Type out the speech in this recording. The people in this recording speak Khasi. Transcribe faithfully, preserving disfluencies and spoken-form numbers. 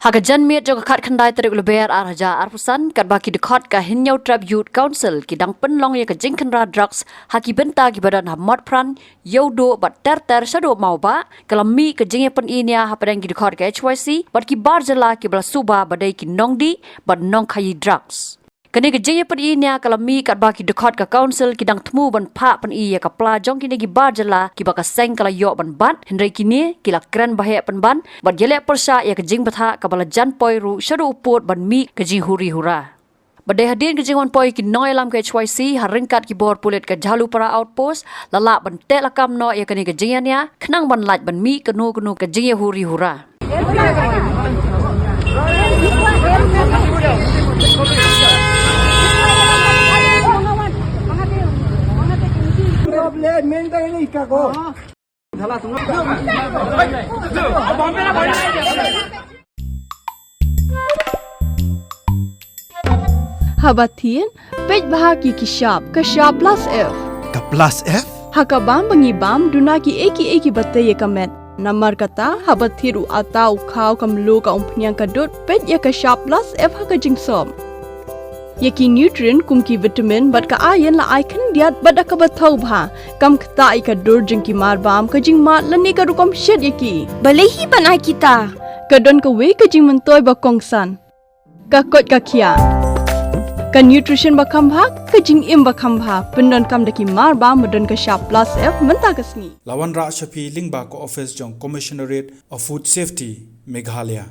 Ha ka janmiet jong ka khatkhyndai tarik Lber ar hajar arphew san, katba ki dkhot ka Hynñiewtrep Youth Council ki dang pynlong ïa ka jingkhynra drugs ha ki bynta kiba don ha Motphran, Ïewduh bad ter ter shaduh Mawbah, ka la mih ka jingïapyni nia hapdeng ki dkhot ka H Y C bad ki bar jylla kiba la suba ba dei ki nongdih bad nongkhaii drugs. Kane ka jingïapyni nia ka la mih katba ki dkhot ka Council ki dang thmu ban phah pyni ïa ka pla jong kine ki bar jylla kiba ka seng ka la ïoh ban bat, hynrei kine ki la kren ba heh pynban bad ïaleh pyrshah ïa ka jingbthah kaba la jan poi ruh shaduh u pud ban mih ka jinghuri hura. Bad dei hadien ka jingwan poi ki nongïalam ka H Y C ha ryngkat ki bor pulit ka Jhalupara Outpost, la lah ban teh lakam noh ïa kane ka jingïania khnang ban lait ban mih kano kano ka jingïahuri hura. Haba thied, peit bha ïa ki shap, ka shap plus F. Ka plus F? Ha ka bam ba ngi bam, duna kiei kiei kiba tei ïa ka met. Namar kata, haba thied u atta, u khaw, ka mluh, ka umphniang, ka dud, peit ïa ka shap plus F ha ka jingsop. Ïa ki nutrient kum ki vitamin bad ka iron la ai khyndiat bad da kaba thaw bha. Kam ktah ïa ka dur jong ki marbam, ka jingmad lane ka rukom shet ïa ki. Balei hi ban ai kita? Ka don kawei ka jingmyntoi ba kongsan. Ka koit ka khiah. Ka nutrition ba kham bha, ka jingim ba kham bha. Pyndonkam da ki marbam ba don ka shap plus F mynta ka sngi. La wanrah sha phi lyngba ka office jong Commissionerate of Food Safety, Meghalaya.